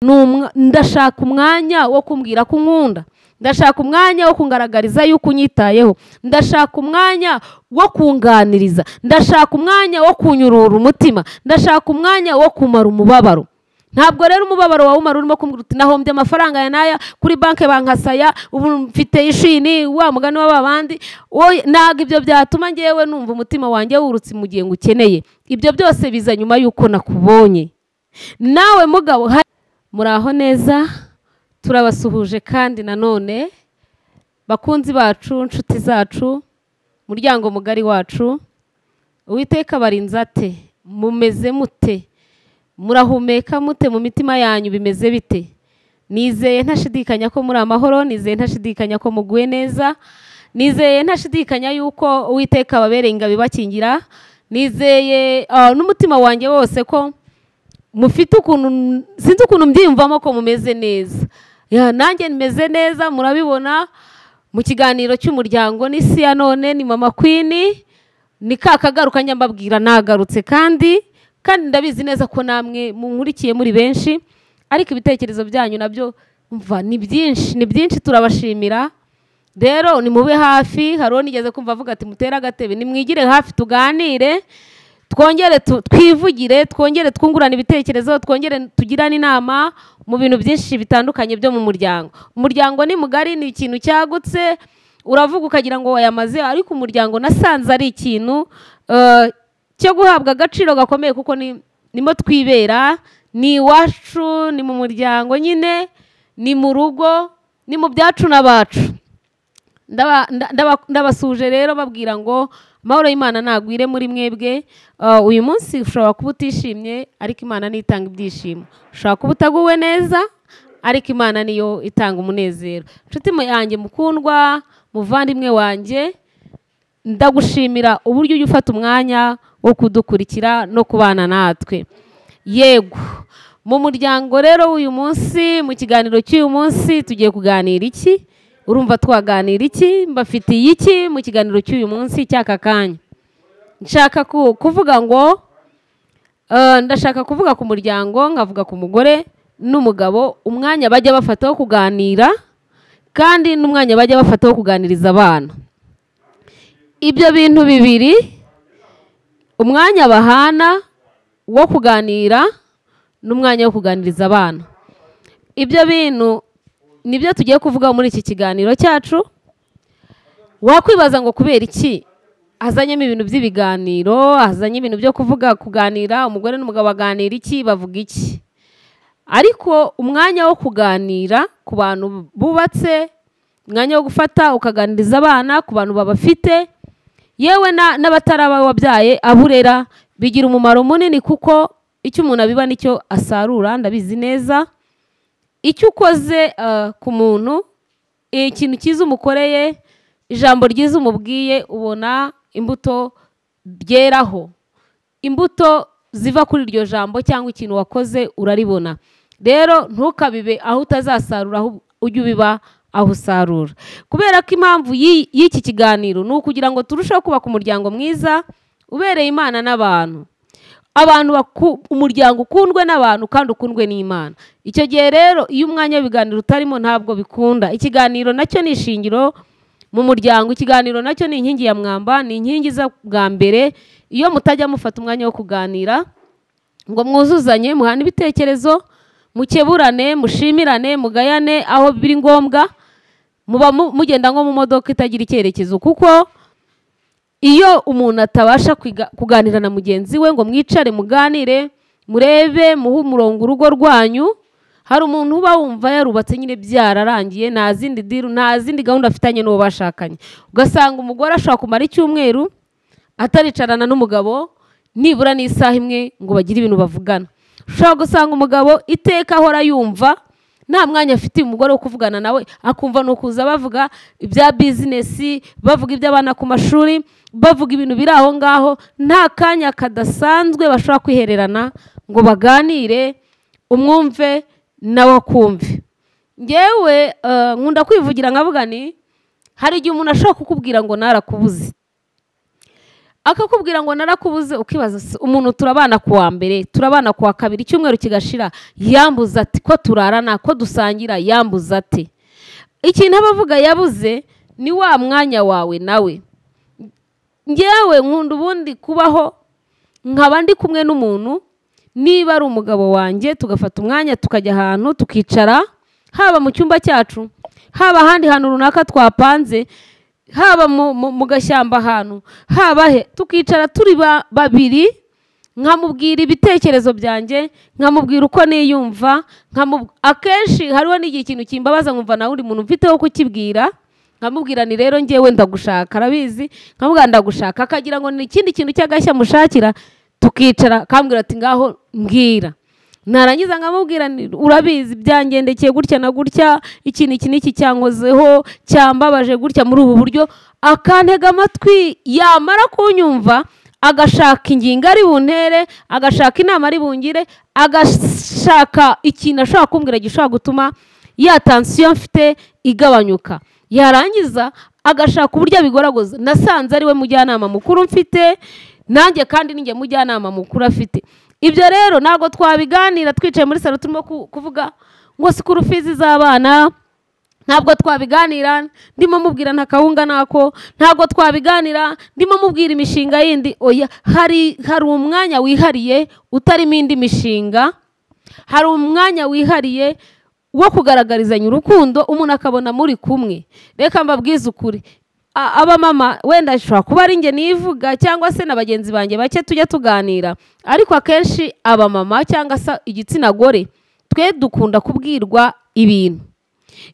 Ndashaka umwanya wo kumbwira ko unkunda, ndashaka umwanya wo kungaragariza yuko unyitayeho, ndashaka umwanya wo kunganiriza, ndashaka umwanya wo kunyurura umutima, ndashaka umwanya wo kumara umubabaro. Ntabwo rero umubabaro wawe umara urimo kumbwira uti nahombye amafaranga ya naya kuri banki bankasaya, ubu mfite ishini wa mugani w'abandi. Ntabwo ibyo byatuma ngewe numva umutima wanjye wurutse mu gihe ngukeneye. Ibyo byose biza nyuma yuko nakubonye. Nawe mugabo, muraho neza, turabasuhuje kandi nanone bakunzi bacu, inshuti zacu, muryango mugari wacu. Uwiteka barinze ate? Mumeze mute? Murahumeka mute? Mu mitima yanyu bimeze bite? Nizeye ntashidikanya ko muri amahoro, nizeye ntashidikanya ko muguye neza, nizeye ntashidikanya yuko Uwiteka ababereye ingabo ibakingira, nizeye n'umutima wanjye wose ko mufite ukuntu, sinzi ukuntu mbyiyumvamo ko mumeze neza. Nanjye meze neza, murabibona mu kiganiro cy'umuryango n'isi ya none. Ni Mama Queen, ni ka kagaruka njya mbabwira, nagarutse kandi ndabizi neza ko namwe munkurikiye muri benshi, ariko ibitekerezo byanyu nabyo mva ni byinshi, ni byinshi, turabashimira. Rero ni mube hafi. Hari nigeze kumva avuga ati mutere agatebe, nimwigire hafi tuganire, twongere twivugire, twongere twungurana ibitekerezo, twongere tugirane inama mu bintu byinshi bitandukanye byo mu muryango. Umuryango ni mugari, ni ikintu cyagutse, uravuga ukagira ngo wayamaze, ariko umuryango nasanze ari ikintu cyo guhabwa agaciro gakomeye, kuko nimo twibera, ni iwacu, ni mu muryango nyine, ni mu rugo, ni mu byacu n'abacu. Ndabasuje rero babwira ngo amahoro y'Imana nagwire muri mwebwe. Uyu munsi ushobora kuba utishimye, ariko Imana niyo itanga ibyishimo. Ushobora kuba utaguwe neza, ariko Imana niyo itanga umunezero. Nshuti yanjye mukundwa, muvandimwe wanjye, ndagushimira uburyo ujya ufata umwanya wo kudukurikira no kubana natwe. Yego, mu muryango rero uyu munsi, mu kiganiro cy'uyu munsi tugiye kuganira iki? Urumva twaganira iki? Mbafitiye iki mu kiganiro cy'uyu munsi cy'aka kanya? Nshaka kuvuga ngo ndashaka kuvuga ku muryango, nkavuga ku mugore n'umugabo, umwanya bajya bafata wo kuganira, kandi n'umwanya bajya bafata wo kuganiriza abana. Ibyo bintu bibiri, umwanya bahana wo kuganira n'umwanya wo kuganiriza abana, ibyo bintu nibyo tugiye kuvuga muri iki kiganiro cyacu. Wakwibaza ngo kubera iki azanyemo ibintu by'ibiganiro, azanye ibintu byo kuvuga, kuganira, umugore n'umugabo baganira iki, bavuga iki? Ariko umwanya wo kuganira ku bantu bubatse, umwanya wo gufata ukaganiriza abana ku bantu babafite, yewe n'abataraba wabyaye aburera, bigira umumaro munini, kuko icyo umuntu abiba nicyo asarura. Ndabizi neza, icyo ukoze ku muntu, ikintu cyiza umukoreye, ijambo ryiza umubwiye, ubona imbuto ryeraho. Imbuto ziva kuri iryo jambo cyangwa ikintu wakoze uraribona. Rero ntukabibe aho utazasarura, aho ujye ubiba aho usarura. Kubera ko impamvu y'iki kiganiro ni ukugira ngo turusheho kubaka umuryango mwiza ubereye Imana n'abantu. Abantu umuryango ukundwe n'abantu kandi ukundwe n'Imana. Icyo gihe rero iyo umwanya w'ibiganiro utarimo ntabwo bikunda. Ikiganiro nacyo ni ishingiro mu muryango, ikiganiro nacyo ni inkingi ya mwamba, ni inkingi za bwa mbere. Iyo mutajya mufata umwanya wo kuganira ngo mwuzuzanye, muhane ibitekerezo, mukeburane, mushimirane, mugayane aho biri ngombwa, muba mugenda nko mu modoka itagira icyerekezo. Kuko iyo umuntu atabasha kuganira na mugenzi we ngo mwicare muganire, murebe muhe umurongo urugo rwanyu, hari umuntu uba wumva yarubatse nyine byararangiye, nta zindi diru, nta zindi gahunda afitanye n'uwo bashakanye. Ugasanga umugore ashobora kumara icyumweru ataricarana n'umugabo nibura n'isaha imwe ngo bagire ibintu bavugana. Ushobora gusanga umugabo iteka ahora yumva nta mwanya afite umugore wo kuvugana nawe, akumva ni ukuza bavuga ibya bizinesi, bavuga iby'abana ku mashuri, bavuga ibintu biri aho ngaho, nta kanya kadasanzwe bashobora kwihererana ngo baganire, umwumve nawe akumve. Ngewe nkunda kwivugira nkavuga ni hari igihe umuntu ashobora kukubwira ngo narakubuze, Akakubwira ngo narakubuze, ukibaza umuntu turabana kuwa mbere, turabana kuwa kabiri, icyumweru kigashira, yambuza ati ko turarana, ko dusangira, yambuza ati. Ikintu abavuga yabuze ni wa mwanya wawe nawe. Ngewe nkunda ubundi kubaho nkaba ndi kumwe n'umuntu, niba ari umugabo wanjye tugafata umwanya tukajya ahantu tukicara, haba mu cyumba cyacu, haba ahandi hantu runaka twapanze, haba mu gashyamba ahantu, haba he, tukicara turi babiri, nkamubwira ibitekerezo byanjye, nkamubwira uko niyumva, akenshi hariho n'igihe ikintu kimbabaza nkumva nawe uri muntu mfiteho kukibwira, nkamubwira ni rero ngewe ndagushaka, arabizi, nkamubwira ndagushaka, akagira ngo ni ikindi kintu cy'agashya mushakira, tukicara akambwira ati ngaho mbwira. Narangiza nkamubwira urabizi byangendekeye gutya na gutya, iki n'iki n'iki cyankozeho, cyambabaje gutya muri ubu buryo, akantega amatwi, yamara kunyumva agashaka ingingo ari buntere, agashaka inama ari bungire, agashaka ikintu ashobora kumbwira gishobora gutuma ya tension mfite igabanyuka, yarangiza agashaka uburyo abigoragoza. Nasanze ari we mujyanama mukuru mfite, nanjye kandi ninjye mujyanama mukuru afite. Ibyo rero ntabwo twabiganira twicaye muri salo turimo kuvuga ngo school fees z'abana, ntabwo twabiganira ndimo mubwira nta kawunga nako, ntabwo twabiganira ndimo mubwira imishinga yindi. Oya, hari umwanya wihariye utarimo indi mishinga, hari umwanya wihariye wo kugaragarizanya urukundo, umuntu akabona muri kumwe. Reka mbabwize ukuri, abamama wenda ashobora kuba ari nge nivuga cyangwa se na bagenzi banjye bake tujya tuganira, ariko akenshi abamama cyangwa se igitsina gore twe dukunda kubwirwa ibintu.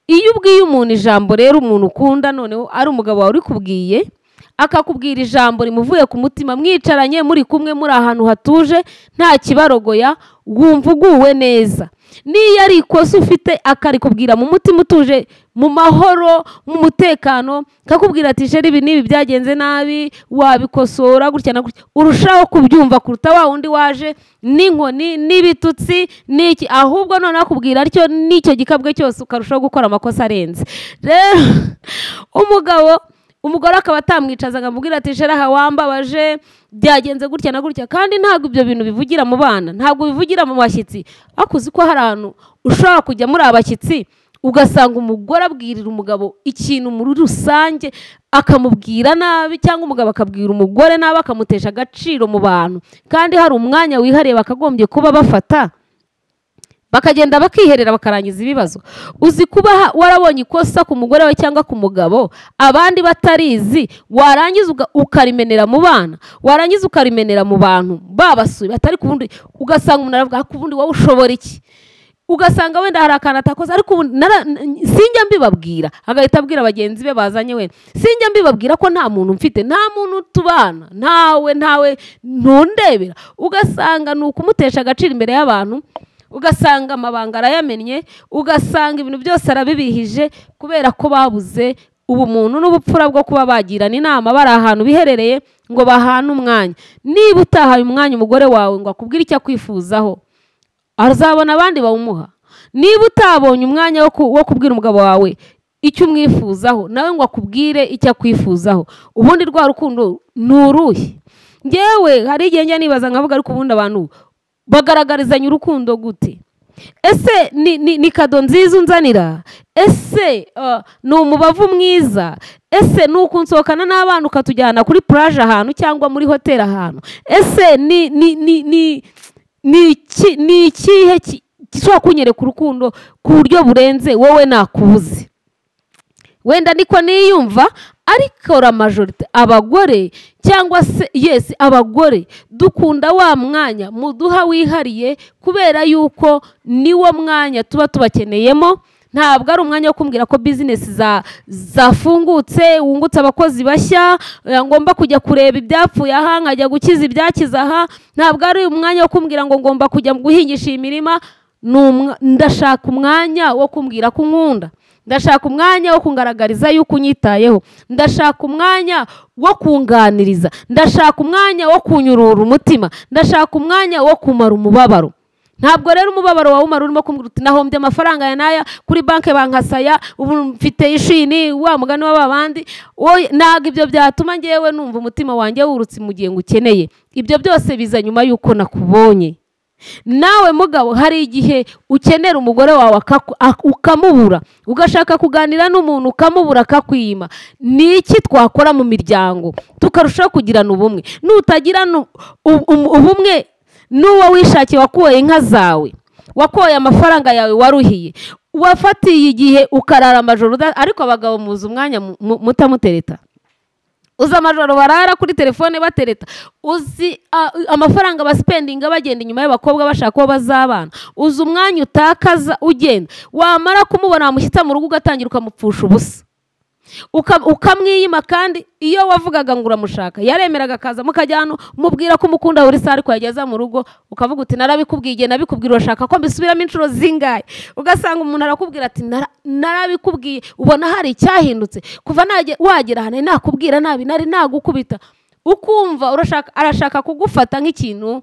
Iyo ubwiye umuntu ijambo rero, umuntu ukunda noneho ari umugabo wawe urikubwiye, akakubwira ijambo rimuvuye ku mutima, mwicaranye muri kumwe, muri ahantu hatuje, nta kibarogoya, wumva uguwe neza. Niyo ari ikosa ufite akarikubwira mu mutima utuje, mu mahoro, mu mutekano, akakubwira ati jeri ibi n'ibi byagenze nabi, wabikosora gutya na gutya, urushaho kubyumva kuruta wa wundi waje n'inkoni n'ibitutsi n'iki, ahubwo none akubwira atyo n'icyo gikabwe cyose ukarushaho gukora amakosa arenze. Rero umugabo, umugore akaba atamwicaza akamubwira ati jeri aha wambabaje, byagenze gutya na gutya, kandi ntabwo ibyo bintu bivugira mu bana, ntabwo bivugira mu bashyitsi. Akuzi ko hari ahantu ushobora kujya muri abashyitsi ugasanga umugore abwirira umugabo ikintu muri rusange akamubwira nabi, cyangwa umugabo akabwira umugore nabi akamutesha agaciro mu bantu, kandi hari umwanya wihariye bakagombye kuba bafata bakagenda bakiherera bakarangiza ibibazo. Uzi kuba warabonye ikosa ku mugore we cyangwa ku mugabo abandi batarizi, warangiza ukarimenera mu bana, warangiza ukarimenera mu bantu babasuye batari kubundi, ugasanga umuntu aravuga kubundi wowe ushobora iki, ugasanga wenda hari akantu atakoze, ariko sinjya mbibabwira, agahita abwira bagenzi be bazanye wenda, sinjya mbibabwira ko nta muntu mfite, nta muntu tubana, ntawe ntundebera. Ugasanga ni ukumutesha agaciro imbere y'abantu, ugasanga amabanga arayamennye, ugasanga ibintu byose arabibihije kubera ko babuze ubumuntu n'ubupfura bwo kuba bagirana inama bari ahantu biherereye ngo bahane umwanya. Niba utahaye umwanya umugore wawe ngo akubwire icyo akwifuzaho, azabona abandi bawumuha. Niba utabonye umwanya wo kubwira umugabo wawe icyo umwifuzaho, nawe ngo akubwire icyo akwifuzaho, ubundi rwa rukundo ni uruhe? Ngewe hari igihe njya nibaza nkavuga, ariko ubundi abantu bagaragarizanya urukundo gute? Ese ni kado nziza unzanira? Ese ni umubavu mwiza? Ese ni ukunsohokana n'abana ukatujyana kuri plage ahantu cyangwa muri hoteli ahantu? Ese ni ikihe gishobora kunyereka urukundo ku buryo burenze wowe nakubuze? Wenda niko niyumva, ariko la majorité abagore cyangwa se yes abagore dukunda wa mwanya muduha wihariye, kubera yuko niwo mwanya tuba tubakeneyemo. Ntabwo ari umwanya wo kumbwira ko business zafungutse, wungutse abakozi bashya, ngomba kujya kureba ibyapfuye aha, nkajya gukiza ibyakiza aha. Ntabwo ari umwanya wo kumbwira ngo ngomba kujya guhingisha imirima. Ndashaka umwanya wo kumbwira ko unkunda, ndashaka umwanya wo kungaragariza yuko unyitayeho, ndashaka umwanya wo kunganiriza, ndashaka umwanya wo kunyurura umutima, ndashaka umwanya wo kumara umubabaro. Ntabwo rero umubabaro wawe umara urimo kumbwira uti nahombye amafaranga ya naya kuri banke bankasaya, ubu mfite ishini wa mugani w'abandi. Ntabwo ibyo byatuma ngewe numva umutima wanjye wurutse mu gihe ngukeneye. Ibyo byose biza nyuma y'uko nakubonye. Nawe mugabo, hari igihe ukenera umugore wawe ukamubura, ugashaka kuganira n'umuntu ukamubura akakwima. Ni iki twakora mu miryango tukarushaho kugirana ubumwe? Nutagirana ubumwe n'uwo wishakiye, wakoye inka zawe, wakoye amafaranga yawe waruhiye, wafatiye igihe ukarara amajoro, ariko abagabo muzi umwanya mutamutereta. Uzi amajoro barara kuri telefone batereta, uzi amafaranga basipendinga bagenda inyuma y'abakobwa bashaka uwo bazabana, uzi umwanya utakaza ugenda, wamara kumubona wamushyitsa mu rugo ugatangira ukamupfusha ubusa, ukamwiyima. Kandi iyo wavugaga ngo uramushaka yaremeraga akaza mukajya hano umubwira ko umukunda buri saha, ariko yageza mu rugo ukavuga uti narabikubwiye igihe nabikubwira, urashaka ko mbisubiramo inshuro zingahe? Ugasanga umuntu arakubwira ati narabikubwiye, ubona hari icyahindutse kuva wagera hano, nakubwira nabi nari nagukubita. Ukumva arashaka kugufata nk'ikintu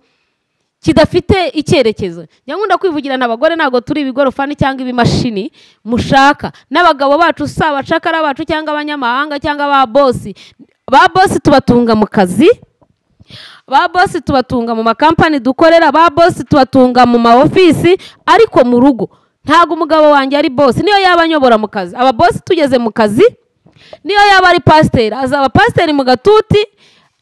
kidafite icyerekezo. Nkunda kwivugirana abagore ntabwo turi ibigorofani cyangwa ibimashini mushaka. N'abagabo bacu si abacakara bacu cyangwa abanyamahanga cyangwa ba bosi. Ba bosi tubatunga mu kazi, ba bosi tubatunga mu makampani dukorera, ba bosi tubatunga mu ma ofisi, ariko mu rugo ntabwo umugabo wanjye ari bosi. Niyo yaba anyobora mu kazi, aba bosi tugeze mu kazi, niyo yaba ari pasiteri, azaba pasiteri mu gatuti,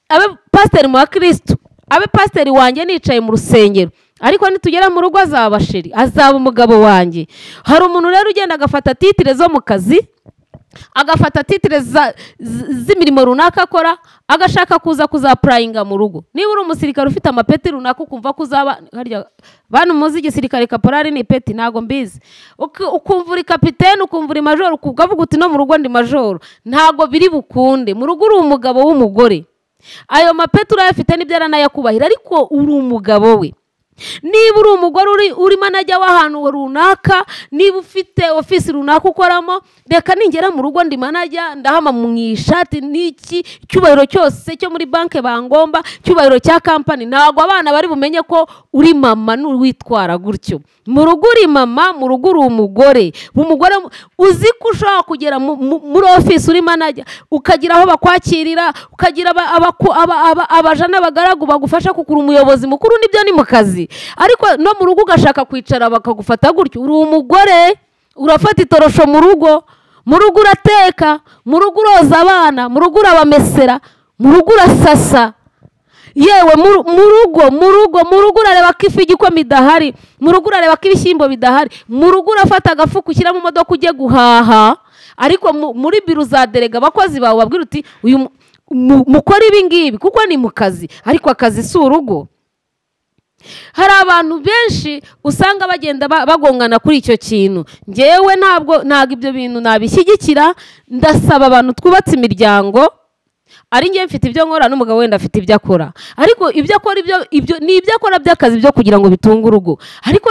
abe pasiteri mu bakristo, abe pasiteri wanjye nicaye mu rusengero, ariko nitugera mu rugo azaba sheri, azaba umugabo wanjye. Hari umuntu rero ugenda agafata titire zo mu kazi, agafata titire z'imirimo runaka akora, agashaka kuza kuzapurayinga mu rugo. Niba uri umusirikare ufite amapeti runaka ukumva ko uzaba, harya bantu muzi igisirikare kaporari ni ipeti, ntago mbizi, ukumva uri kapitene, ukumva uri majoro, ukavuga uti no mu rugo ndi majoro, ntago biri bukunde. Mu rugo uri umugabo w'umugore, ayo mapeti urayafite n'ibyo aranayakubahira, ariko uri umugabo we. Niba uri umugore uri manager w'ahantu runaka, niba ufite ofisi runaka ukoramo, reka ningera mu rugo ndi manager, ndahama mu ishati n'iki cyubahiro cyose cyo muri banke bangomba, cyubahiro cya company, ntabwo abana bari bumenye ko uri mama n'uwitwara gutyo. Mu rugo uri mama, mu rugo uri umugore. Umugore uzi ko ushobora kugera muri ofisi uri manager, ukagira aho bakwakirira, ukagira abaja n'abagaragu bagufasha kukura umuyobozi mukuru, nibyo ni mu kazi. Ariko no mu rugo ugashaka kwicara bakagufata gutyo. Uri umugore, urafata itorosho mu rugo, mu rugo urateka, mu rugo uroza abana, mu rugo urabamesera, mu rugo urasasa, yewe mu rugo urareba ko ifu y'igikoma idahari, mu rugo urareba ko ibishyimbo bidahari, mu rugo urafata agafuka ushyira mu modoka ujye guhaha. Ariko muri biro uzaderega abakozi bawe babwira uti uyu mukora ibi ngibi kuko ni mu kazi, ariko akazi si urugo. Hari abantu benshi usanga bagenda bagongana kuri icyo kintu. Ngewe ntabwo ibyo bintu nabishyigikira. Ndasaba abantu twubatse imiryango, ari ngewe mfite ibyo nkora n'umugabo wenda afite ibyo akora, ariko ibyo akora ibyo ni ibyo akora by'akazi byo kugira ngo bitunge urugo, ariko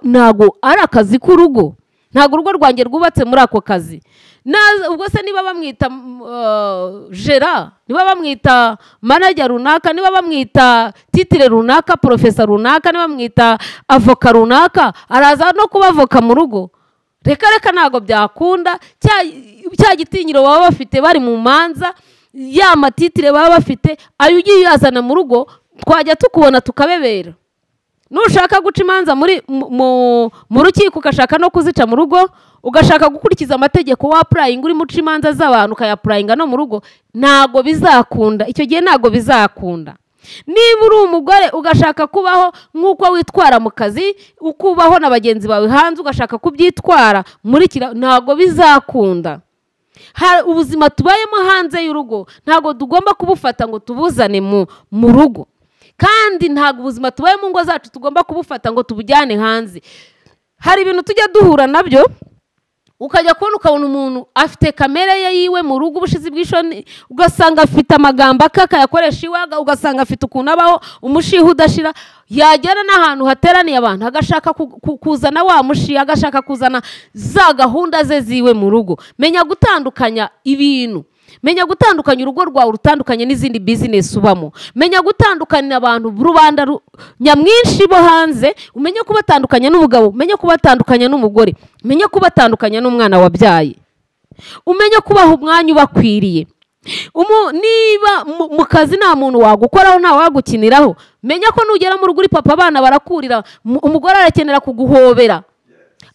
ntabwo ari akazi k'urugo. Ntabwo urugo rwanjye rwubatse muri ako kazi. Ubwo se niba bamwita gera, niba bamwita manager runaka, niba bamwita titire runaka, professor runaka, niba bamwita avoka runaka, araza no kuba avoka mu rugo. Reka reka ntabwo byakunda. Cya gitinyiro baba bafite bari mu manza, ya matitire baba bafite, ayo ugiye uyazana mu rugo twajya tukubona tukabebera. Nushaka guca imanza mu rukiko ugashaka no kuzica mu rugo, ugashaka gukurikiza amategeko wa applying uri muca imanza z'abantu ukayapurayinga no mu rugo, ntago bizakunda. Icyo gihe ntago bizakunda. Niba uri umugore ugashaka kubaho nk'uko witwara mu kazi, ukubaho na bagenzi bawe hanze, ugashaka kubyitwara muri kira, ntago bizakunda. Ubuzima tubayemo hanze y'urugo ntago tugomba kubufata ngo tubuzane mu rugo. Kandi ntago ubuzima tubaye mu ngo zacu tugomba kubufata ngo tubujyane hanze. Hari ibintu tujya duhura nabyo, ukajya kubona ukabona umuntu afite kamere ye yiwe mu rugo, ubushizi bw'ishoni, ugasanga afite amagambo akayakoresha iwe, ugasanga afite ukuntu abaho umushiha udashira, yagera n'ahantu hateraniye abantu agashaka kuzana wa mushiha, agashaka kuzana za gahunda ze ziwe mu rugo. Menya gutandukanya ibintu. Menya gutandukanya urugo rwawe urutandukanye n'izindi business ubamo. Menya gutandukanya abantu rubanda nyamwinshi bo hanze, umenye kubatandukanya n'umugabo, umenye kubatandukanya n'umugore, umenye kubatandukanya n'umwana wabyaye, umenye kubaha umwanya ubakwiriye. Niba mu kazi nta muntu wagukoraho, nta wagukiniraho, menya ko nugera mu rugo uri papa abana barakurira, umugore arakenera kuguhobera,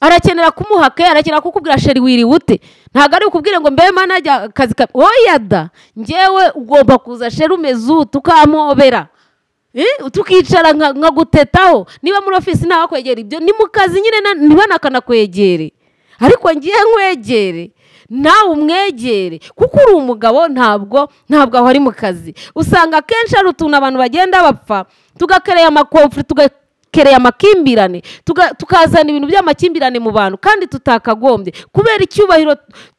arakenera kumuha ke, arakenera kukubwira sheri wiriwe ute. Ntabwo ari ukubwira ngo mbe mana akazi ka oya da, njyewe ugomba kuza sheri umeze ute ukampobera, tukicara nkagutetaho. Niba muri ofisi nta wakwegera ibyo ni mu kazi nyine, niba nakanakwegere, ariko ngiye nkwegere nawe umwegere, kuko uri umugabo ntabwo aho ari mu kazi. Usanga akenshi ari utuntu abantu bagenda bapfa, tugakereye amakonfli, tugakereye amakimbirane, tukazana ibintu by'amakimbirane mu bantu kandi tutakagombye. Kubera icyubahiro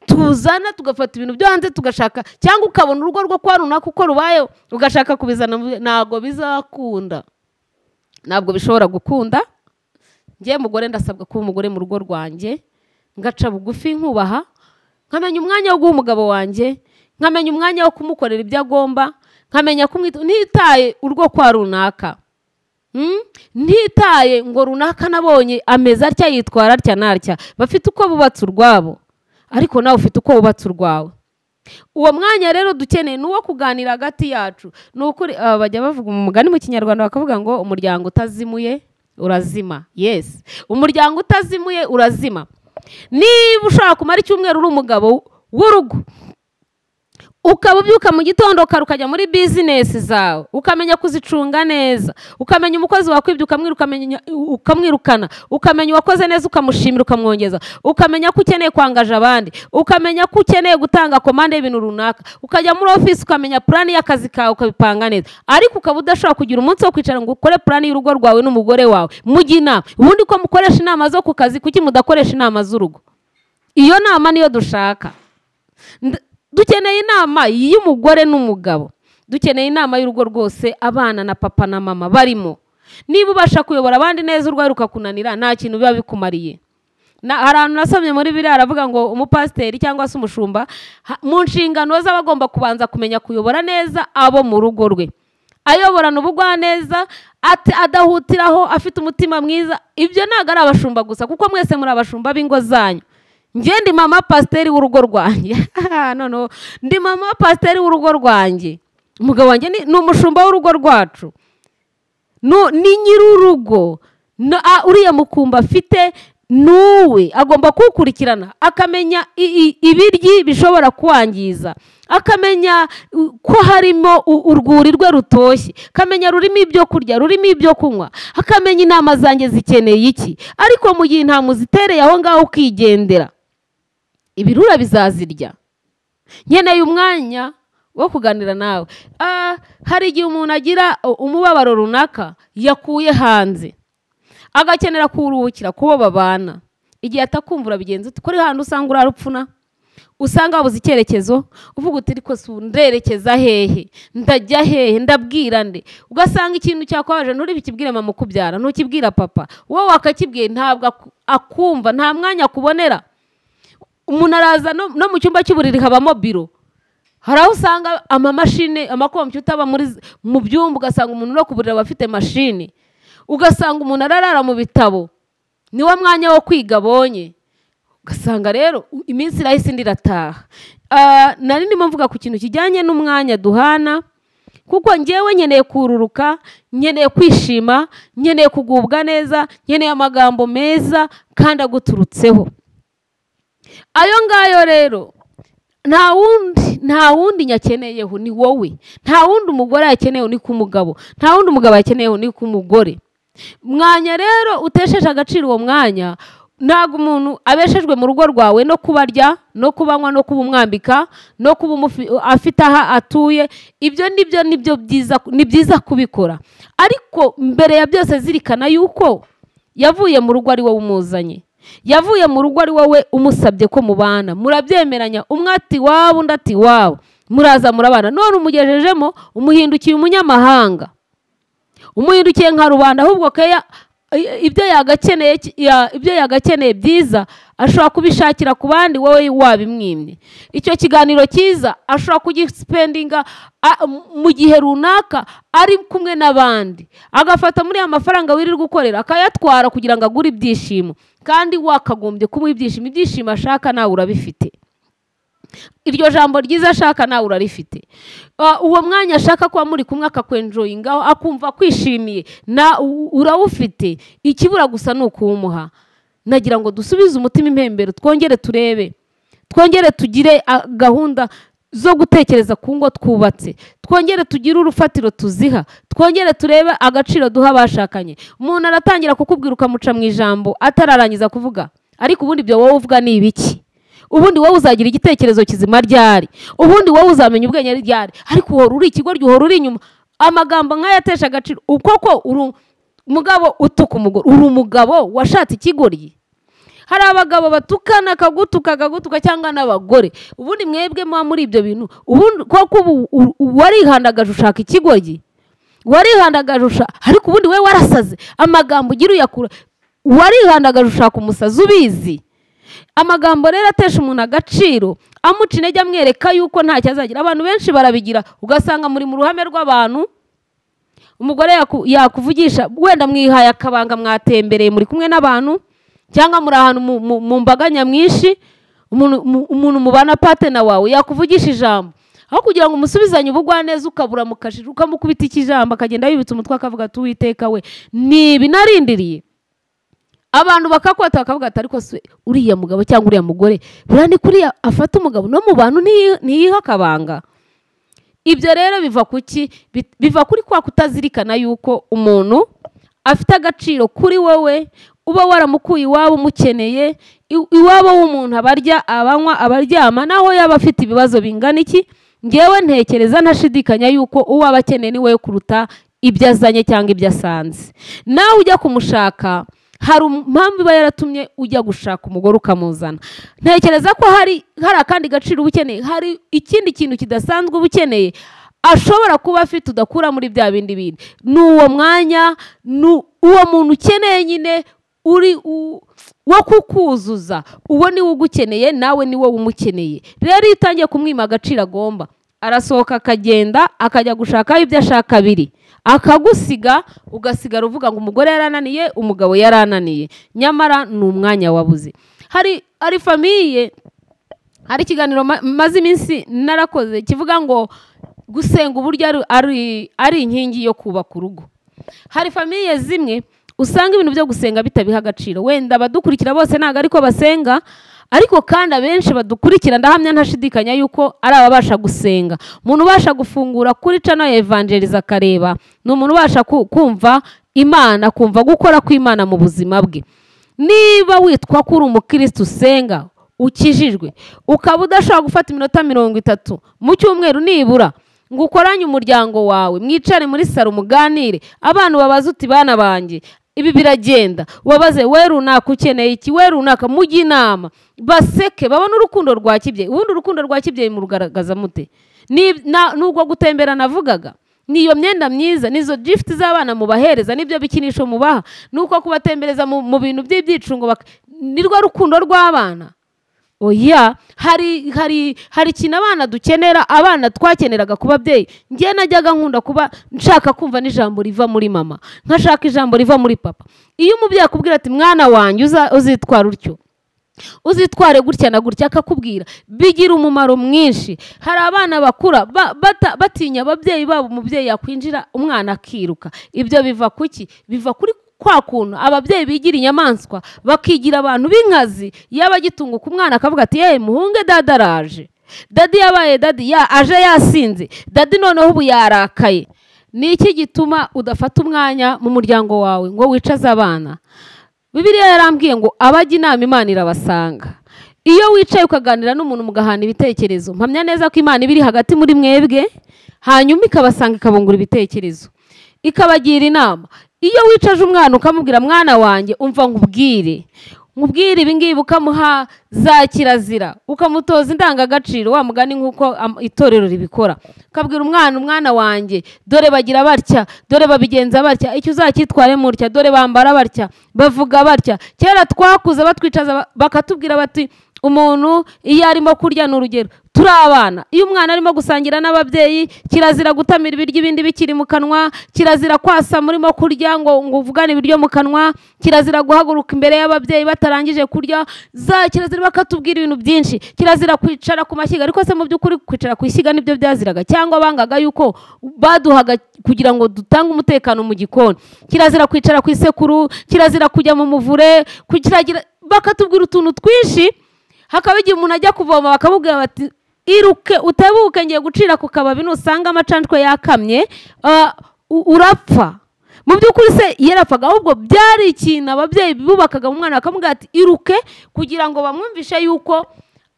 tuzana, tugafata ibintu byo hanze tugashaka, cyangwa ukabona urugo rwo kwa runaka uko rubayeho ugashaka kubizana, ntabwo bizakunda, ntabwo bishobora gukunda. Njye mugore ndasabwa kuba umugore mu rugo rwanjye, ngaca bugufi nkubaha, nkamenya umwanya wo guha umugabo wanjye, nkamenya umwanya wo kumukorera ibyo agomba, nkamenya kumwita, ntitaye urwo kwa runaka, ntitaye ngo runaka nabonye ameze atya yitwara atya n'atya. Bafite uko bubatse urwabo, ariko nawe ufite uko wubatse urwawe. Uwo mwanya rero dukeneye ni uwo kuganira hagati yacu. Ni ukuri bajya bavuga umugani mu Kinyarwanda bakavuga ngo umuryango utazimuye urazima. Yes, umuryango utazimuye urazima. Niba ushobora kumara icyumweru uri umugabo w'urugo, ukaba ubyuka mu gitondo kare ukajya muri business zawe, ukamenya kuzicunga neza, ukamenya umukozi wakwibye ukamwirukana, ukamenya uwakoze neza ukamushimira ukamwongeza, ukamenya ko ukeneye kwangaje abandi, ukamenya ko ukeneye gutanga komande y'ibintu runaka, ukajya muri office ukamenya plan y'akazi kawe ukabipanga neza, ariko ukaba udashobora kugira umunsi wo kwicara ngo ukore plan y'urugo rwawe n'umugore wawe mujye inama. Ubundi ko mukoresha inama zo ku kazi, kuki mudakoresha inama z'urugo? Iyo nama niyo dushaka. Dukeneye inama y'umugore n'umugabo, dukeneye inama y'urugo rwose, abana na papa na mama barimo. Niba ubasha kuyobora abandi neza urwaye rukakunanira, nta kintu biba bikumariye. Hari ahantu nasomye muri Bibiliya aravuga ngo umupasiteri cyangwa se umushumba mu nshingano ze aba agomba kubanza kumenya kuyobora neza abo mu rugo rwe, ayoborana ubugwaneza, adahutiraho, afite umutima mwiza. Ibyo ntabwo ari abashumba gusa, kuko mwese muri abashumba b'ingo zanyu. Njye ndi mama pasiteri w'urugo rwanjye. Noneho ndi mama pasiteri w'urugo rwanjye. Umugabo wanjye ni umushumba w'urugo rwacu, ni nyir'urugo. Uriya mukumba afite nuwe agomba kuwukurikirana, akamenya ibiryi bishobora kuwangiza, akamenya ko harimo urwuri rwe rutoshye, akamenya rurimo ibyo kurya, rurimo ibyo kunywa, akamenya inama zanjye zikeneye iki. Ariko mu gihe nta muzitereye aho ngaho ukigendera, ibirura bizazirya. Nkeneye umwanya wo kuganira nawe. Hari igihe umuntu agira umubabaro runaka yakuye hanze, agakenera kuruhukira kubo babana. Igihe atakumvura bigenze ute? Kuri hano usanga urarupfuna, usanga wabuze icyerekezo, uvuga uti ariko nderekeza hehe, ndajya hehe, ndabwira nde? Ugasanga ikintu cyakwaje nturi bikibwire mama ukubyara, ntukibwira papa, wowe wakakibwiye ntabwo akumva, nta mwanya akubonera. Umuntu araza no mu cyumba cy'uburiri habamo biro. Hari aho usanga amamashini, amakompiyuta aba mu byumba, ugasanga umuntu no ku buriri aba afite mashini, ugasanga umuntu ararara mu bitabo, niwo mwanya wo kwiga abonye. Ugasanga rero iminsi irahise indi irataha. Nari ndimo mvuga ku kintu kijyanye n'umwanya duhana, kuko njyewe nkeneye kururuka, nkeneye kwishima, nkeneye kugubwa neza, nkeneye amagambo meza kandi aguturutseho. Ayo ngayo rero nta wundi nyakeneyeho ni wowe, nta wundi umugore yakeneyeho ni ku mugabo, nta wundi umugabo yakeneyeho ni ku mugore. Mwanya rero utesheje agaciro uwo mwanya, ntabwo umuntu abeshejwe mu rugo rwawe no kubarya, no kubanywa, no kuba umwambika, no kuba afite aho atuye, ibyo nibyo nibyo byiza, ni byiza kubikora. Ariko mbere ya byose zirikana yuko yavuye mu rugo ari wowe umuzanye, yavuye mu rugo ari wowe umusabye ko mubana, murabyemeranya, umwe ati wabo undi ati wabo, muraza murabana. None umugejejemo umuhindukiye umunyamahanga, umuhindukiye nka rubanda, ahubwo keya Ibyo yagakeneye byiza ashobora kubishakira ku bandi, wowe wabimwimye. Icyo kiganiro cyiza ashobora kugisipendinga mu gihe runaka ari kumwe n'abandi, agafata muri ya mafaranga wirirwa ukorera akayatwara kugira ngo agure ibyishimo, kandi wakagombye kumuha ibyishimo. Ibyishimo ashaka nawe urabifite, iryo jambo ryiza ashaka nawe urarifite, uwo mwanya ashaka kuba muri kumwe akakwenjoyingaho akumva kwishimiye na urawufite. Ikibura gusa ni ukuwumuha. Nagira ngo dusubize umutima impembero, twongere turebe, twongere tugire gahunda zo gutekereza ku ngo twubatse, twongere tugire urufatiro tuziha, twongere turebe agaciro duha abashakanye. Umuntu aratangira kukubwira ukamuca mu ijambo atararangiza kuvuga, ariko ubundi ibyo wowe uvuga ni ibiki? Ubundi wowe uzagira igitekerezo kizima ryari? Ubundi wowe uzamenya ubwenge ryari? Ariko uhora uri ikigoryi, uhora uri inyuma. Amagambo nk'ayatesha agaciro. Koko uri umugabo utuka umugore, uri umugabo washatse ikigoryi. Hari abagabo batukana akagutuka akagutuka, cyangwa n'abagore. Ubundi mwebwe muba muri ibyo bintu, ubundi koko ubu warihandagaje ushaka ikigoryi, warihandagaje, ariko ubundi we warasaze. Amagambo ugira uyakura, warihandagaje ushaka umusazi ubizi. Amagambo rero atesha umuntu agaciro, amuca intege, amwereka yuko ntacyo azagira. Abantu benshi barabigira, ugasanga muri mu ruhame rw'abantu, umugore yakuvugisha, wenda mwihaye akabanga, mwatembereye muri kumwe n'abantu, cyangwa muri ahantu mu mbaga nyamwinshi, umuntu mubana partner wawe yakuvugisha ijambo, aho kugira ngo umusubizanye ubugwaneza ukabura mukashira ukamukubita ikijambo, akagenda yibitse umutwe akavuga ati Uwiteka we, ni ibi narindiriye. Abantu bakakwata bakavuga ati ariko se uriya mugabo cyangwa uriya mugore buriya ni kuriya afata umugabo no mu bantu ntiyiha akabanga. Ibyo rero biva kuki? Biva kuri kwa kutazirikana yuko umuntu afite agaciro kuri wowe, uba waramukuye iwabo umukeneye. Iwabo w'umuntu abarya, abanywa, abaryama, naho yaba afite ibibazo bingana iki. Ngewe ntekereza ntashidikanya yuko uwo aba akeneye ni wowe kuruta ibyo azanye cyangwa ibyo asanze. Nawe ujya kumushaka, hari impamvu iba yaratumye ujya gushaka umugore ukamuzana. Ntekereza ko hari akandi gaciro uba ukeneye, hari ikindi kintu kidasanzwe uba ukeneye ashobora kuba afite udakura muri bya bindi bindi. Ni uwo mwanya, ni uwo muntu ukeneye nyine uri wo kukuzuza, uwo niwe ugukeneye, nawe ni wowe umukeneye. Rero iyo utangiye kumwima agaciro agomba, arasohoka akagenda akajya gushaka ibyo ashaka biri, akagusiga, ugasigara uvuga ngo umugore yarananiye, umugabo yarananiye, nyamara ni umwanya wabuze. Hari famiye, hari ikiganiro maze iminsi narakoze kivuga ngo gusenga uburyo ari inkingi yo kubaka urugo. Hari famiye zimwe usanga ibintu byo gusenga bitabiha agaciro. Wenda abadukurikira bose ntago ariko basenga, ariko kandi abenshi badukurikira ndahamya ntashidikanya yuko ari ababasha gusenga. Umuntu ubasha gufungura kuri channel ya Evangeliza akareba, ni umuntu ubasha kumva Imana, kumva gukora kw'Imana mu buzima bwe. Niba witwa ko uri umukristo usenga, ukijijwe, ukaba udashobora gufata iminota 30 mu cyumweru nibura ngo ukoranye umuryango wawe, mwicare muri salo muganire, abantu babaze uti bana banjye ibi biragenda, wabaze we runaka ukeneye iki, we runaka, mujye inama, baseke, babone urukundo rwa kibyeyi. Ubundi urukundo rwa kibyeyi murugaragaza mute? Nubwo gutembera navugaga, niyo myenda myiza, nizo gift z'abana mubahereza, nibyo bikinisho mubaha, nuko kubatembereza mu bintu by'ibyicungo, nirwo rukundo rw'abana. Oya, hari ikintu abana dukenera, abana twakeneraga ku babyeyi. Njye najyaga nkunda kuba nshaka kumva n'ijambo riva muri mama, nkashaka ijambo riva muri papa. Iyo umubyeyi akubwira ati mwana wanjye uzitwara utyo, uzitware gutya na gutya, akakubwira, bigira umumaro mwinshi. Hari abana bakura batinya ababyeyi babo, umubyeyi yakwinjira umwana akiruka. Ibyo biva kuki? Biva kuri kwa kuntu ababyeyi bigira inyamaswa, bakigira abantu b'inkazi. Yaba agitunguka umwana akavuga ati yewe muhunge dada araje, dadi yabaye dadi, ya aje yasinze, dadi noneho ubu yarakaye. Ni iki gituma udafata umwanya mu muryango wawe ngo wicaze abana? Bibiliya yarambwiye ngo abajya inama Imana irabasanga. Iyo wicaye ukaganira n'umuntu mugahana ibitekerezo, mpamya neza ko Imana iba iri hagati muri mwebwe, hanyuma ikabasanga ikabungura ibitekerezo, ikabagira inama. Iyo wicaje umwana ukamubwira mwana wanjye umva nkubwire, Nkubwire ibi ngibi, ukamuha za kirazira, ukamutoza indangagaciro, wa mugani nk'uko itorero ribikora. Ukabwira umwana, umwana wanjye, dore bagira batya, dore babigenza batya, icyo uzacyitware mutya, dore bambara batya, bavuga batya. Kera twakuze batwicaza bakatubwira bati umuntu iyo arimo kurya, ni urugero, turi abana, iyo umwana arimo gusangira n'ababyeyi kirazira gutamira ibiryo ibindi bikiri mu kanwa, kirazira kwasa murimo kurya ngo uvugane ibiryo mu kanwa, kirazira guhaguruka imbere y'ababyeyi batarangije kurya, za kirazira bakatubwira ibintu byinshi, kirazira kwicara ku mashyiga. Ariko se mu by'ukuri kwicara ku ishyiga nibyo byaziraga, cyangwa bangaga yuko baduhaga kugira ngo dutange umutekano mu gikoni? Kirazira kwicara ku isekuru, kirazira kujya mu muvure, kukiragira, bakatubwira utuntu twinshi. Hakaba igihe umuntu ajya kuvoma bakamubwira bati iruke utebuke, ngiye gucira ku kababi, nusanga amacandwe yakamye urapfa. Mu by'ukuri se yarapfaga? Ahubwo byari ikintu ababyeyi bubakaga mu mwana, bakamubwira ati iruke, kugira ngo bamwumvishe yuko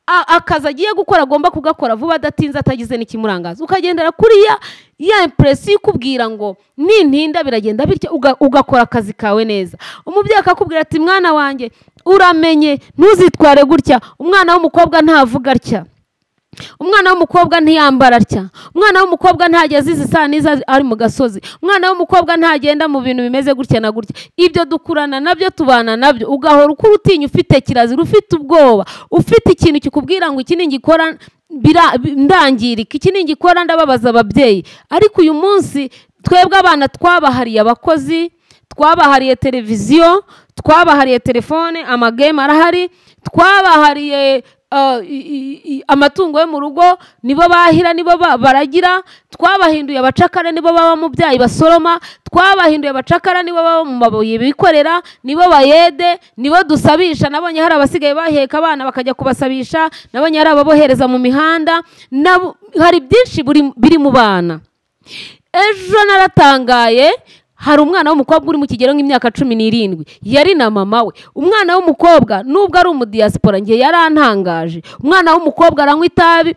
akazi agiye gukora agomba kugakora vuba adatinze, atagize n'ikimurangaza. Ukagendera kuriya ya impression ikubwira ngo nintinda biragenda bityo, ugakora akazi kawe neza. Umubyeyi akakubwira ati mwana wanjye uramenye ntuzitware gutya, umwana w'umukobwa ntavuga atya, umwana w'umukobwa ntiyambara atya, umwana w'umukobwa ntageze izi saa n'izo ari mu gasozi, umwana w'umukobwa ntagenda mu bintu bimeze gutya na gutya. Ibyo dukurana nabyo, tubana nabyo, ugahora ukura utinya, ufite kirazira, ufite ubwoba, ufite ikintu kikubwira ngo iki ningikora ndangirika, iki ningikora ndababaza ababyeyi. Ariko uyu munsi twebwe abana twabahariye abakozi, twabahariye televiziyo, twabahariye telefone, amagame arahari, twabahariye amatungo yo mu rugo, nibo bahira, nibo baragira, twabahinduye abacakara, nibo baba mu byayi basoroma, twabahinduye abacakara, nibo baba mu mabuye bikorera, nibo bayede, nibo dusabisha. Nabonye hari abasigaye baheka abana bakajya kubasabisha, nabonye hari ababohereza mu mihanda, hari byinshi biri mu bana. Ejo naratangaye, hari umwana w'umukobwa uri mu kigero nk'imyaka 17, yari na mama we. Umwana w'umukobwa nubwo ari umudiaspora ngiye yarantangaje. Umwana w'umukobwa aranywa itabi,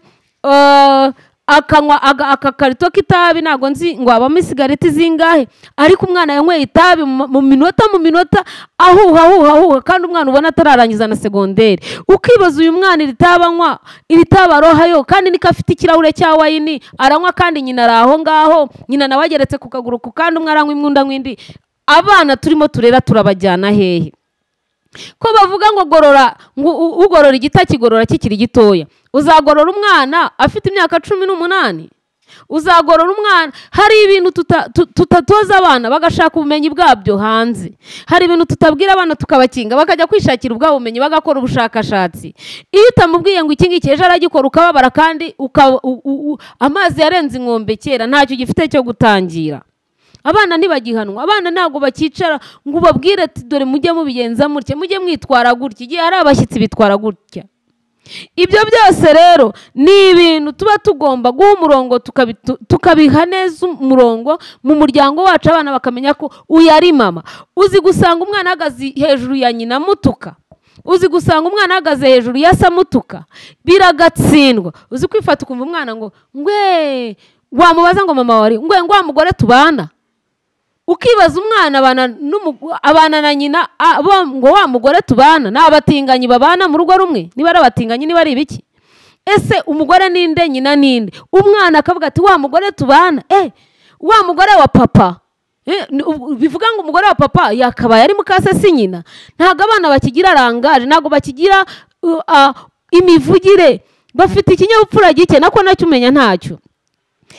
akanywa akakarito k'itabi, ntago nzi ngo abamo isigareti zingahe, ariko umwana yanyweye itabi mu minota ahuha ahuha ahuha, kandi umwana ubona atararangiza na segonderi. Ukibaza uyu mwana iri tabi anywa, iri tabi arohayo, kandi niko afite ikirahure cya wayini aranywa, kandi nyina ari aho ngaho, nyina nawe ageretse ku kaguru, kandi umwe aranywa imwe undi anywa indi. Abana turimo turera turabajyana hehe? Ko bavuga ngo gorora, ngo ugorora igita kigorora kikiri gitoya. Uzagorora umwana afite imyaka 18? Uzagorora umwana? Hari ibintu tutatoza abana bagashaka ubumenyi bwabyo hanze. Hari ibintu tutabwira abana tukabakinga bakajya kwishakira ubwabo bumenyi, bagakora ubushakashatsi. Iyo utamubwiye ngo iki ngiki ejo aragikora, ukababara, kandi amazi yarenze inkombe kera, ntacyo gifite cyo gutangira. Abana ntibagihanwa, abana ntabwo bakicara ngo ubabwire ati dore mujye mubigenza mutya, mujye mwitwara gutya, igihe hari abashyitsi bitwara gutya. Ibyo byose rero ni ibintu tuba tugomba guha umurongo, tukabiha neza umurongo mu muryango wacu, abana bakamenya ko uyu ari mama. Uzi gusanga umwana ahagaze hejuru ya nyina amutuka, uzi gusanga umwana ahagaze hejuru ya se amutuka, biragatsindwa. Uzi kwifata ukumva umwana ngo ngwe, wamubaza ngo mama wari ngwe, ngo wa mugore tubana. Ukibaza umwana abana na nyina ngo wa mugore tubana, ni abatinganyi babana mu rugo rumwe, niba ari abatinganyi, niba ari ibiki? Ese umugore ninde, nyina ninde? Umwana akavuga ati wa mugore tubana, wa mugore wa papa. Bivuga ngo umugore wa papa yakabaye ari mukase si nyina. Ntabwo abana bakigira rangaje, ntabwo bakigira imivugire, bafite ikinyabupfura gike, nako nacyo umenya ntacyo,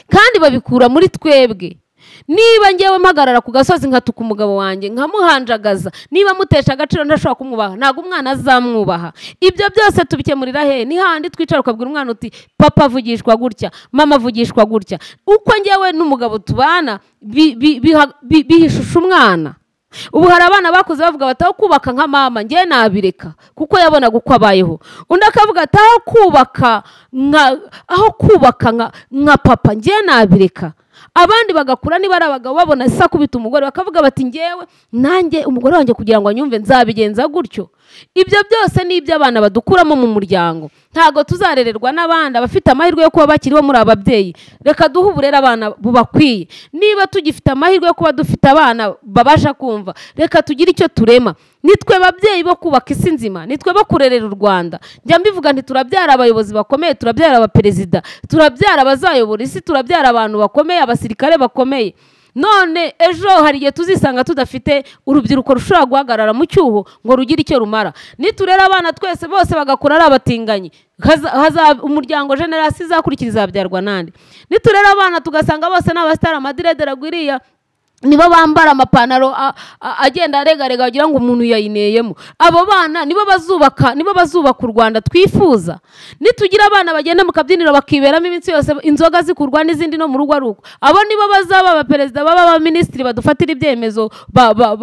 kandi babikura muri twebwe. Niba ngewe mpagarara ku gasozi nkatuka umugabo wanjye nkamuhanjagaza, niba mutesha agaciro ntashobora kumwubaha, ntabwo umwana azamwubaha. Ibyo byose tubikemurira he? Ni handi twicara ukabwira umwana uti papa avugishwa gutya, mama avugishwa gutya. Uko ngewe n'umugabo tubana bihishusha umwana. Ubu hari abana bakuze bavuga bati aho kubaka nka mama ngewe nabireka, kuko yabonaga uko abayeho. Undi akavuga ati aho kubaka nka papa ngewe nabireka. Abandi bagakura niba ari abagabo babona se akubita umugore bakavuga bati ngewe nanjye umugore wanjye kugira ngo anyumve nzabigenza gutyo. Ibyo byose ni iby'abana badukuramo mu muryango. Ntago tuzarererwa n'abandi abafite amahirwe yo kuba bakiriho muri ababyeyi. Reka duhe uburere abana bubakwiye. Niba tugifite amahirwe yo kuba dufite abana babasha kumva, reka tugire icyo turema. Nitwe babyeyi bo kubaka isi nzima, nitwe bo kurerera u Rwanda. Njya mbivuga nti turabyara abayobozi bakomeye, turabyara abaperezida, turabyara abazayobora isi, turabyara abantu bakomeye, abasirikare bakomeye. None ejo hari igihe tuzisanga tudafite urubyiruko rushobora guhagarara mu cyuho ngo rugire icyo rumara. Niturera abana twese bose bagakura ari abatinganyi, umuryango generasi izakurikira izabyarwa nande? Niturera abana tugasanga bose n'abasitari amadirede ragwiriya, nibo bambara amapantaro agenda aregarega wagira ngo umuntu yayineyemo. Abo bana nibo bazubaka, nibo bazubaka u Rwanda twifuza. Nitugira abana bagenda mu kabyiniro bakiberamo iminsi yose, inzoga zikurwa n'izindi no mu rugo ari uko, abo nibo bazaba abaperezida, baba abaminisitiri badufatira ibyemezo,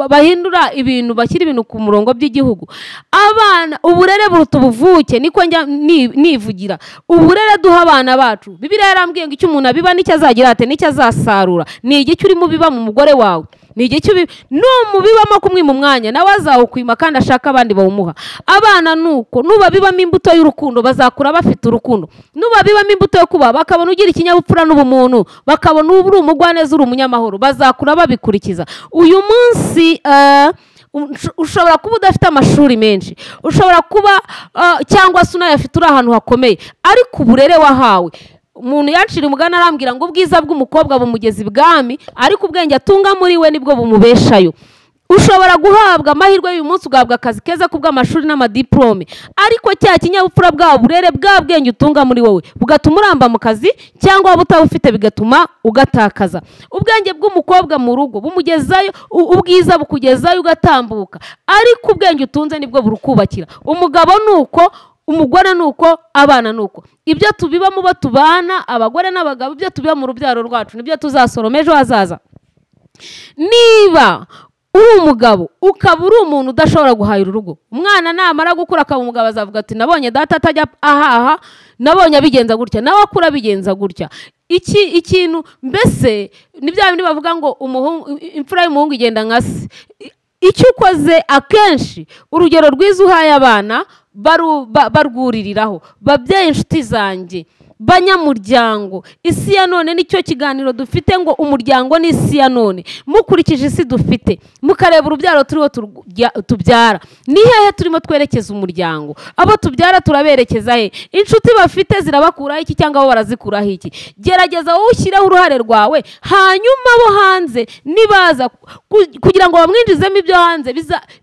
bahindura ibintu, bashyira ibintu ku murongo by'igihugu. Abana uburere buruta ubuvuke, niko njya nivugira. Uburere duha abana bacu. Bibiliya yarambwiye ngo icyo umuntu abiba nicyo azagira ate, nicyo azasarura. Ni igiki urimo ubiba mu mugore wawe, ni igiki numubibamo kumwima umwanya, nawe azawukwima kandi ashaka abandi bawumuha. Abana nuko nubabibamo imbuto y'urukundo bazakura bafite urukundo, nubabibamo imbuto yo kuba bakabona ugira ikinyabupfura n'ubumuntu, bakabona uri umugwaneza, uri umunyamahoro, bazakura babikurikiza. Uyu munsi ushobora kuba udafite amashuri menshi, ushobora kuba cyangwa se unayafite uri ahantu hakomeye, ariko uburere wahawe. Umuntu yancira umugani arambwira ngo ubwiza bw'umukobwa bumugeza ibwami, ariko ubwenge atunga muri we nibwo bumubeshayo. Ushobora guhabwa amahirwe y'uyu munsi, ugahabwa akazi keza kubw'amashuri n'amadiplome, ariko cya kinyabupfura bwa burere bwa bwenge utunga muri wowe bugatuma uramba mu kazi, cyangwa waba utabufite bigatuma ugatakaza. Ubwenge bw'umukobwa mu rugo bumugezayo, ubwiza bukugezayo ugatambuka, ariko ubwenge utunze nibwo burukubakira. Umugabo nuko, umugore nuko, abana nuko. Ibyo tubiba mu bo tubana, abagore n'abagabo, ibyo tubiba mu rubyaro rwacu nibyo tuzasoroma ejo hazaza. Niba uri umugabo ukaba uri umuntu udashobora guhahira urugo, umwana namara gukura akaba umugabo azavuga ati nabonye data atajya ahaha, nabonye abigenza gutya, nawe akura abigenza gutya. Iki ikintu mbese ni bya bindi bavuga ngo umuhungu, imfura y'umuhungu igenda nka se. Icyo ukoze akenshi urugero rwiza uhaye abana barwuririraho. Babyeyi, inshuti zanjye, banyamuryango, isi ya none nicyo kiganiro dufite ngo umuryango ni isi ya none. Mukurikije isi dufite, mukareba urubyaro turiho tubyara, ni hehe turimo twerekeza umuryango? Abo tubyara turaberekeza he? Inshuti bafite zirabakuraho iki cyangwa bo barazikuraho iki? Gerageza wowe ushyireho uruhare rwawe, hanyuma bo hanze nibaza kugira ngo bamwinjizemo ibyo hanze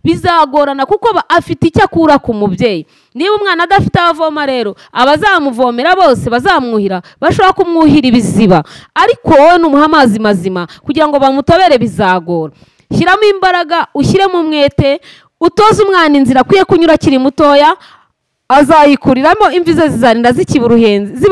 bizagorana, kuko afite icyo akura ku mubyeyi. Niba umwana adafite aho avoma rero, abazamuvomera bose bazamwuhira, bashobora kumwuhira ibiziba, ariko wowe numuha amazi mazima kugira ngo bamutobere bizagora. Shyiramo imbaraga, ushyiremo umwete, utoze umwana inzira akwiye kunyura akiri mutoya, azayikuriramo imvi ze zizarinda ziba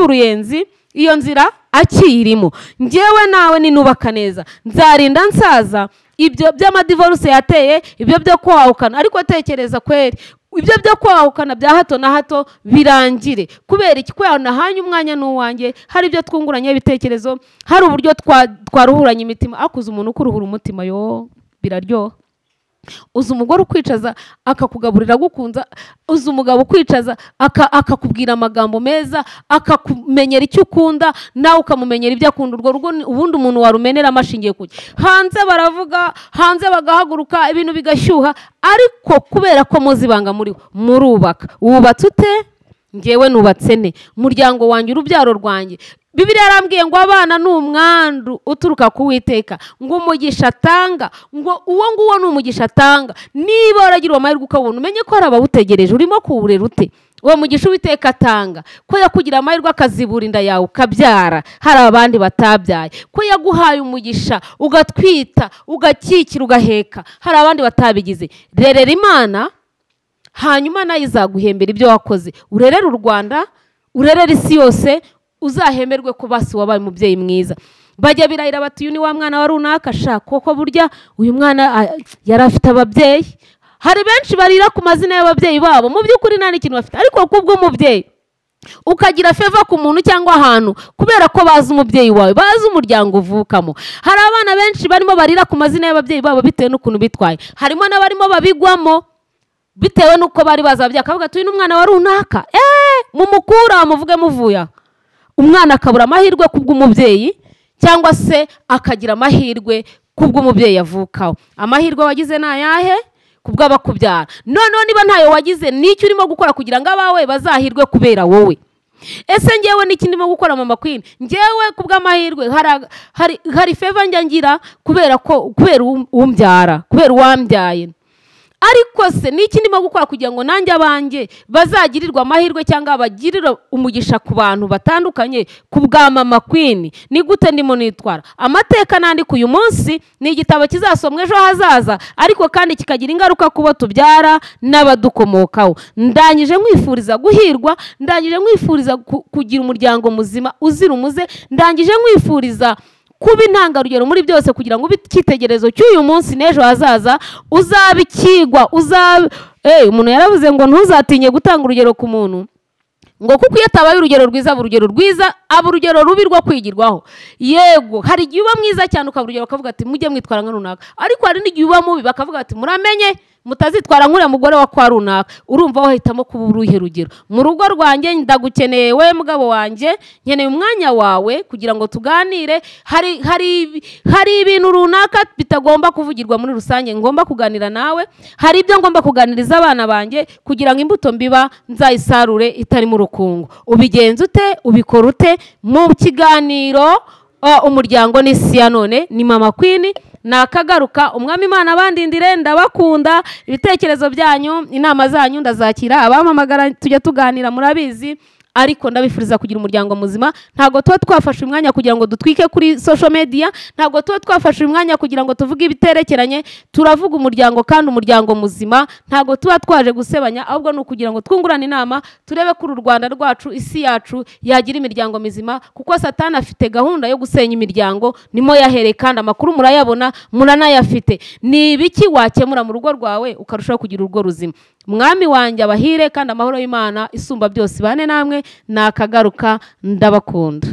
uruyenzi, iyo nzira akiyirimo. Njyewe nawe ninubaka neza nzarinda nsaza ibyo by'amadivorce yateye, ibyo byo kwahukana. Ariko tekereza kweri, ibyo byo kwahukana bya hato na hato birangire. Kubera iki? Kubera nahanye umwanya n'uwanjye, hari ibyo twunguranye ibitekerezo, hari uburyo twaruhuranye imitima. Akuze umuntu ukuruhura umutima, yo biraryoha. Uzi umugore ukwicaza akakugaburira agukunza, uzi umugabo ukwicaza akakubwira amagambo meza, akakumenyera icyo ukunda, nawe ukamumenyera ibyo akunda. Urwo rugo ubundi umuntu warumenera amashingiye kujya hanze, baravuga hanze bagahaguruka, ibintu bigashyuha, ariko kubera ko muzi ibanga muri murubaka. Wubatse ute? Ngewe nubatse ne umuryango wanjye, urubyaro rwanjye. Bibiliya yarambwiye ngo abana ni umwandu uturuka ku Uwiteka, ngo umugisha atanga, ngo uwo nguwo ni umugisha atanga. Niba waragira amahirwe ukabona, umenye ko hari abawutegereje, urimo kuwurera ute uwo mugisha Uwiteka atanga? Ko yakugira amahirwe akazibura inda yawe ukabyara, hari abandi batabyaye. Ko yaguhaye umugisha ugatwita, ugakikira, ugaheka, hari abandi batabigize. Rerera Imana, hanyuma nayo izaguhembera ibyo wakoze. Urerere u Rwanda, urerere isi yose, uzahemerwe ko basi wabaye umubyeyi mwiza. Bajya birahira bati uyu ni wa mwana wa runaka, sha koko burya uyu mwana yari afite ababyeyi. Hari benshi barira ku mazina y'ababyeyi babo, mu by'ukuri nta n'ikintu bafite, ariko kubw'umubyeyi ukagira feva ku muntu cyangwa ahantu kubera ko bazi umubyeyi wawe, bazi umuryango uvukamo. Hari abana benshi barimo barira ku mazina y'ababyeyi babo bitewe n'ukuntu bitwaye. Harimo n'abarimo babigwamo. Bitewe nuko bari bazabya akavuga ati uyu n'umwana wa runaka, mumukura muvuge muvuya. Umwana akabura amahirwe kubw'umubyeyi cyangwa se akagira amahirwe kubw'umubyeyi avukaho. Amahirwe wagize ni ayahe? Kubw'abakubyara. Noneho niba ntayo wagize, n'icyo urimo gukora kugira ngo abawe bazahirwe kubera wowe? Ese ngewe n'iki ndimo gukora Mama Queen? Ngewe kubw'amahirwe hari favor njya ngira kubera ko kubera umbyara, kubera uwambyaye. Ariko se n'iki ndimo gukora kugira ngo nanjye abanjye bazagirirwe amahirwe cyangwa bagirire umugisha ku bantu batandukanye ku bwa Mama Queen? Ni gute ndimo nitwara? Amateka nandika uyu munsi ni igitabo kizasomwa ejo hazaza, ariko kandi kikagira ingaruka kubo tubyara n'abadukomokaho. Ndangije nkwifuriza guhirwa, ndangije nkwifuriza kugira umuryango muzima uzira umuze, ndangije nkwifuriza kuba intangarugero muri byose kugira ngo ube icyitegererezo cy'uyu munsi n'ejo hazaza, uzaba ikigwa, uzaba umuntu yaravuze ngo ntuzatinye gutanga urugero ku muntu, ngo kuko iyo atabaye urugero rwiza aba urugero rwiza, aba urugero rubi rwo kwigirwaho. Yego, hari igihe uba mwiza cyane ukaba urugero bakavuga ati mujye mwitwara nka runaka, ariko hari n'igihe uba mubi bakavuga ati muramenye mutazitwara nk'uriya mugore wa kwa runaka. Urumva wahitamo kuba uruhe rugero? Mu rugo rwanjye ndagukeneye we mugabo wanjye, nkeneye umwanya wawe kugira ngo tuganire. Hari ibintu runaka bitagomba kuvugirwa muri rusange, ngomba kuganira nawe. Hari ibyo ngomba kuganiriza abana banjye kugira ngo imbuto mbiba nzayisarure itari mu rukungu. Ubigenza ute? Ubikora ute? Mu kiganiro umuryango n'isi ya none ni Mama Queen. Nakagaruka, umwami Imana abandindire, ndabakunda. Ibitekerezo byanyu, inama zanyu ndazakira, abampamagara tujya tuganira murabizi, ariko ndabifuriza kugira umuryango muzima. Ntabwo tuba twafashe umwanya kugira ngo dutwike kuri social media, ntabwo tuba twafashe umwanya kugira ngo tuvuge ibiterekeranye. Turavuga umuryango kandi umuryango muzima, ntabwo tuba twaje gusebanya, ahubwo ni ukugira ngo twungurane inama, turebe ko uru Rwanda rwacu, isi yacu yagira imiryango mizima, kuko Satani afite gahunda yo gusenya imiryango, nimo yahereye kandi amakuru murayabona, muranayafite. Ni ibiki wakemura mu rugo rwawe ukarushaho kugira urugo ruzima? Mwami wanjye abahire kandi amahoro y'Imana isumba byose bane namwe. Nakagaruka, ndabakunda.